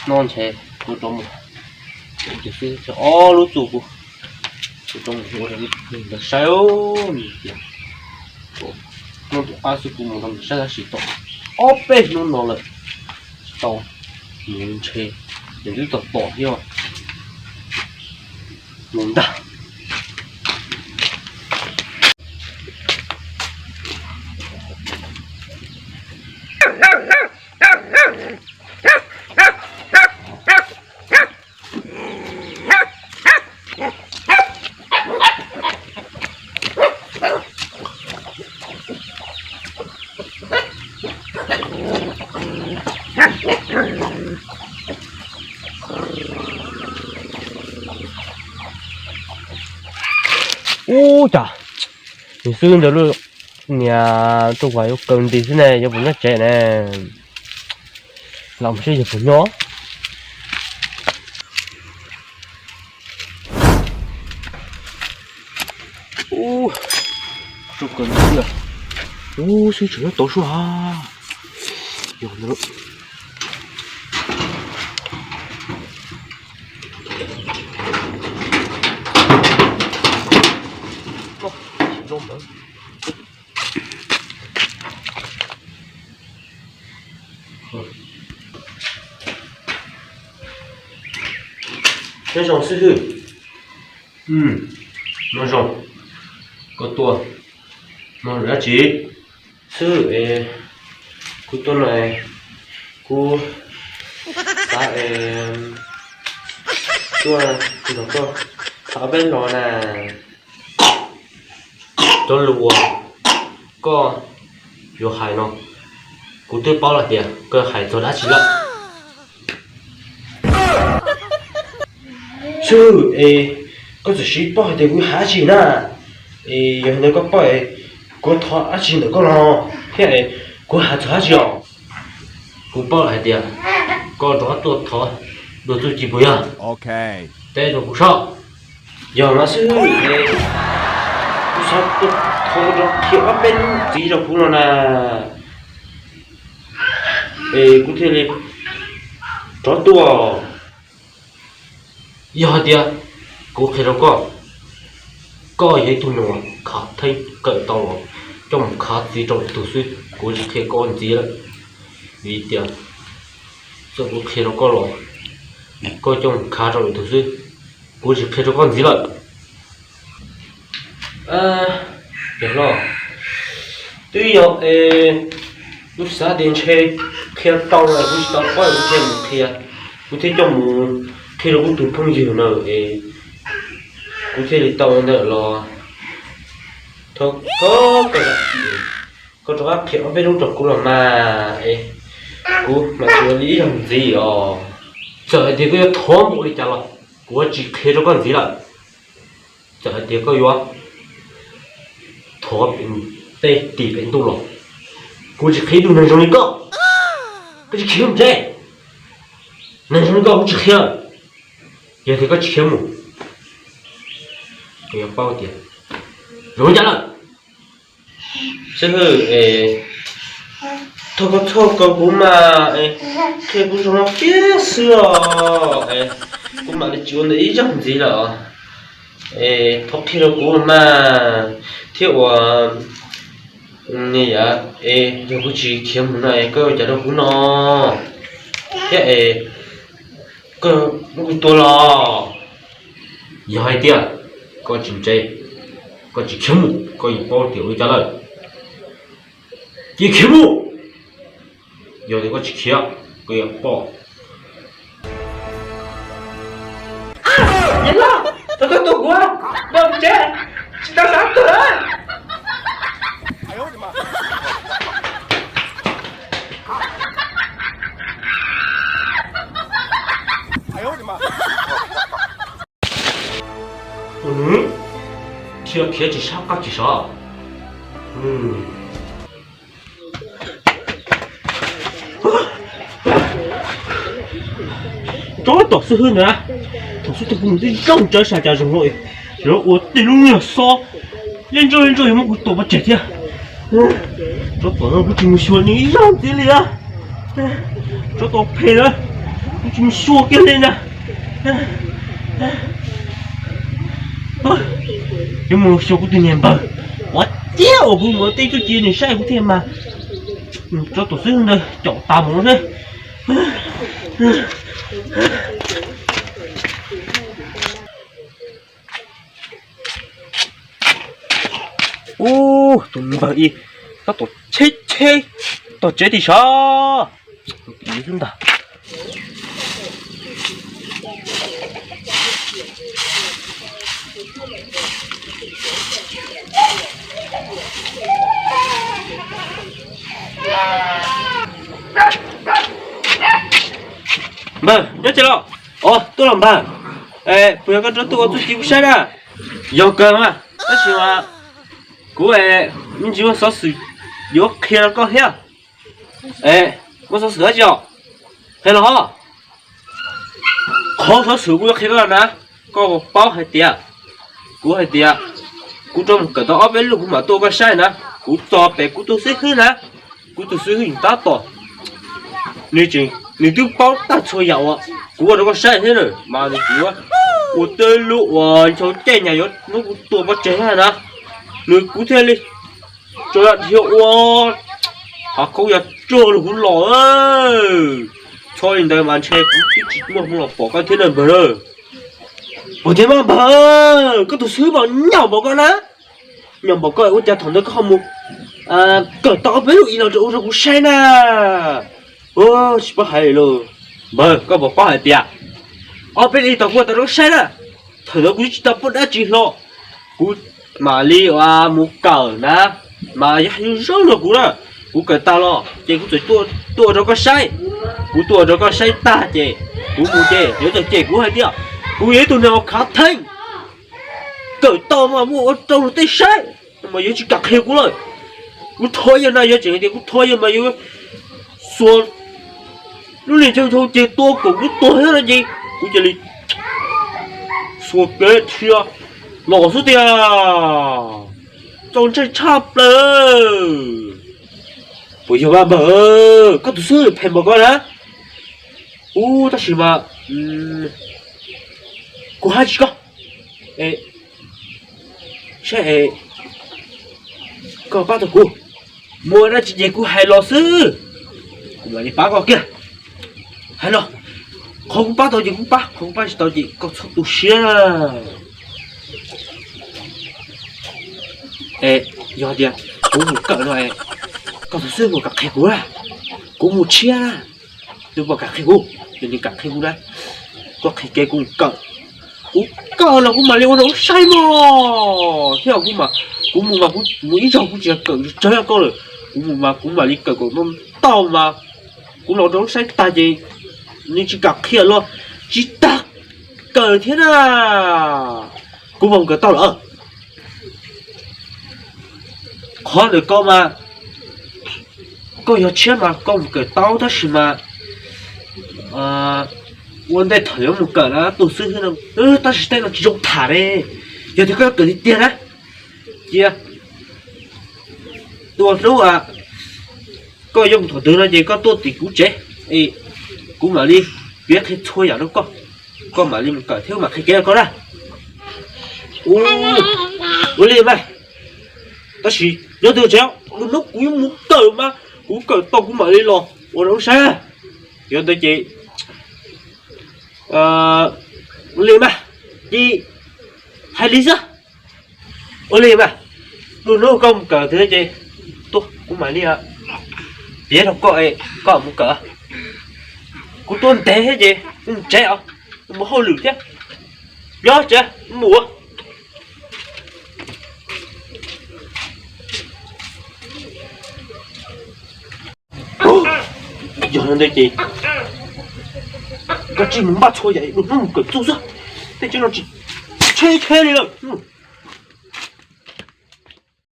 No ntshe kuv rov mus, kuv xwb ob lub txuj kuv, kuv rov mus ua rau ntawd saib. Hnub tus qab xwb kuv mus rau ntawd saib tab sis tau ob peb hnub no lawm tsis tau mus ntshe, nws twb tom tom thiab. Mus ntag. Ub, cas nws xwb ntawd lub niag tuaj kuv yuav kaw nti xwb ne, yuav puas nyob tsev ne. Los mus seb yog puas nyob. Ub, tuaj kaw nti xwb, ub xwb tseem nyob tod sua. Yog ntawd. Nyob zoo xib hwb. Nyob zoo. Koj tuaj no dab tsi? Xib hwb, kuv tuaj no, kuv xav tuaj nrog koj tham peb los na. Cov lus uas koj yuav hais no, kuv twb paub lawm tias koj hais txog dab tsi lawm. Xib hwb, es koj txawm sim paub hais tias kuv hais dab tsi na, es yog hais tias koj paub es kuv thov dab tsi ntawm koj los thiab es kuv hais txog dab tsi os? Kuv paub lawm hais tias koj rov qab tuaj thov dua txuj ci puas yog? Teb rau kuv saib. Yog mas xib hwb, kuv xav tuaj thov rau qhia ob peb lub ntxiv rau kuv no na, es kuv thiaj li rov tuaj. Yog hais tias kuv qhia rau koj, koj yog ib tug nyuam khav theeb kawm tau los coj mus khav txiv rau ib tug xwb, kuv tsis qhia koj ntxiv lawm. Vim tias txawm kuv qhia rau koj los koj coj mus khav rau ib tug xwb, kuv tsis qhia rau koj ntxiv lawm. Yog los, twb yog es kuv xav tias ntshe qhia tau lawm kuv tsis tau paub kuv thiaj mus qhia, kuv thiaj coj mus qhia rau kuv tus phooj ywg na es kuv thiaj li tau ntawm los thov koj, koj rov qab qhia ob peb lub rau kuv los mas es kuv mam tsis ua li ib zaug ntxiv os. Txawm hais tias koj yuav thov npaum li cas los kuv tsis qhia rau koj ntxiv lawm. Txawm hais tias koj yuav thov tej tim pem ntuj los kuv tsis qhia ib tug neeg zoo li koj. Koj tsis khiav mus tsev, neeg zoo li koj kuv tsis qhia. Yog tias koj tsis khiav mus, koj yuav paub tias zoo li cas lawm. Xib hwb, thov koj txhob kaw kuv mas, qhia kuv zoo no kiag xwb os, kuv mam li tsis ua ntawd ib zaug ntxiv lawm os. Thov qhia rau kuv mas, thiab ua ni yam es yog kuv tsis khiav mus no es koj ua cas rau kuv no thiab es koj muab kuv tua los? Yog hais tias koj tsis ntse, koj tsis khiav mus, koj yuav paub tias ua li cas lawm. Cia khiav mus! Yog tias koj tsis khiav, koj yuav pom. Niam hlob, thov koj tua kuv, npaj tsev, tsis tau sab tuag. Tus nws thiaj khiav tsis sab qab tsis sab. Tsob tom xib hwb na, thaum xub thawj kuv mus twb zoo tsawv sab cas zoo no, lawv ua tej lub niag xob, yeej ntso yeej ntso yuav muab kuv tua pov tseg thiab. Tsov tom no kuv tsis mus xyuas nws ib zaug ntxiv li na. Tsov tom phem na, kuv tsis mus xyuas kiag li na. Yuav mus xyuas kuv tus niam npawg, ua ciav uas kuv mus tej txuj ci nws saib kuv thiaj mas. Tsov tom xwb ntawd caum tas mus no xwb. Ub, tus npawg ib tab tom cheb cheb tog tsev tim sav. Npawg, nyob tsev los? Os, tuaj los npawg. Puas yog koj rov tuaj ua txuj ci kuv saib na? Yog kawg mas, tab sis mas kuv me ntsis muaj xov xwm yuav qhia rau koj thiab. Muaj xov xwm dab tsi os? Qhia los. Qhov xov xwm kuv yuav qhia koj na, koj paub hais tias, kuv hais tias, kuv rov mus kawm tau ob peb lub kuv mam tuaj koj saib na. Kuv txog pem kuv tus xib hwb na, kuv tus xib hwb tab tom, nws tseem, nws twb paub tag txhua yam uas kuv ua rau koj saib thiab na, mas nws tseem ua tej lub uas nchau caij nyas yuav muab kuv tua pov tseg na. Nws kuv thiaj li tso dhia ua hav khaub ya rog los kuv los. Txhob li ntawd mas ntshe kuv twb tsis muaj hmoo los pom koj thiab na npawg na. Puas thiab mas npawg, koj tus xib hwb mas nyaum npaum koj na. Nyaum npaum koj ua cas thaum ntawd koj ho mus kawm tau ob peb lub ib los rau ua rau kuv saib na. Tsis paub hais li los. Npawg, koj puas paub hais tias ob peb lub ib tau kuv ua tau rau koj saib na. Thaum ntawd kuv twb tsis tau poj dab tsi hlo, kuv mam li mus kawm na, mas yog yus zoo rau kuv na. Kuv kawm tag los ces kuv txawm tuaj ua rau koj saib. Kuv tuaj ua rau koj saib tag ces kuv mus ces yuav txawm cem kuv hais tias kuv yog ib tug neeg uas khav theeb, kawm tau mas muaj ua rau luag tej saib, mas yuav tsis kam qhia kuv lawm. Kuv thov yawg na, yog tseem hais tias kuv thov yawg mas yawg xuas lub niag nchau nchau ces tua kom kuv tuag thiab no ces kuv cia li xuas kev dhia los xwb tiag. Txaus ntshai tshaj plaws. Puas yog mas npawg, koj tus xib hwb phem npaum koj na. Ub, tab sis mas kuv hais tsis koj es, saib es koj pab tau kuv, muaj dab tsi ces kuv hais los xwb, kuv mam li pab koj kiag. Hais los, qhov kuv pab tau ces kuv pab, qhov kuv pab tsis tau ces koj txhob tu siab. Es yog tias kuv mus kawm no, koj tus xib hwb puas kam qhia kuv na? Kuv mus tshiab na, nws puas kam qhia kuv? Yog nws kam qhia kuv na, koj qhia kev kuv mus kawm. Kuv kawm los kuv mam li ua rau koj saib mog. Thiab kuv mas, kuv mus mas kuv mus ib zaug kuv tsis kawm tsawg koj lawm. Kuv mus mas kuv mam li kawm kom tau mas kuv los rau koj saib tag ces nws tsis kam qhia los tsis tas kawm thiab na. Kuv mam kawm tau lawm. Qhov ntawm koj mas, koj yog tshiab mas koj mus kawm tau tab sis mas ua ntej thaum yuav mus kawm na tus xib hwb no, tab sis tej no tsis zoo tham ne. Yog tias koj yuav kawm tiag tiag na, cia tua hnub koj yuav mus thaum twg no ces koj tuaj tim kuv tsev, kuv mam li piav qhia txhua yam rau koj, koj mam li mus kawm thiab kuv mam qhia kev rau koj na. Ua li mas, tab sis nyob twj tsev, lwm hnub kuv yuav mus kawm mas kuv kawm tau kuv mam li los ua rau saib. Yog ntawd ces ua li mas, cia hais li xwb. Ua li mas, lwm hnub koj mus kawm thiab ces tuaj kuv mam li piav rau koj, koj mus kawm. Kuv tuaj ntev thiab ces kuv mus tsev os, kuv mus hauj lwm thiab. Nyob tsev mus. Yog li ntawd ces koj tsij mus npaj txhua yam, lwm hnub mus kawm txuj xwb. Tej tsev no tsis tsheb tsheb li lawm.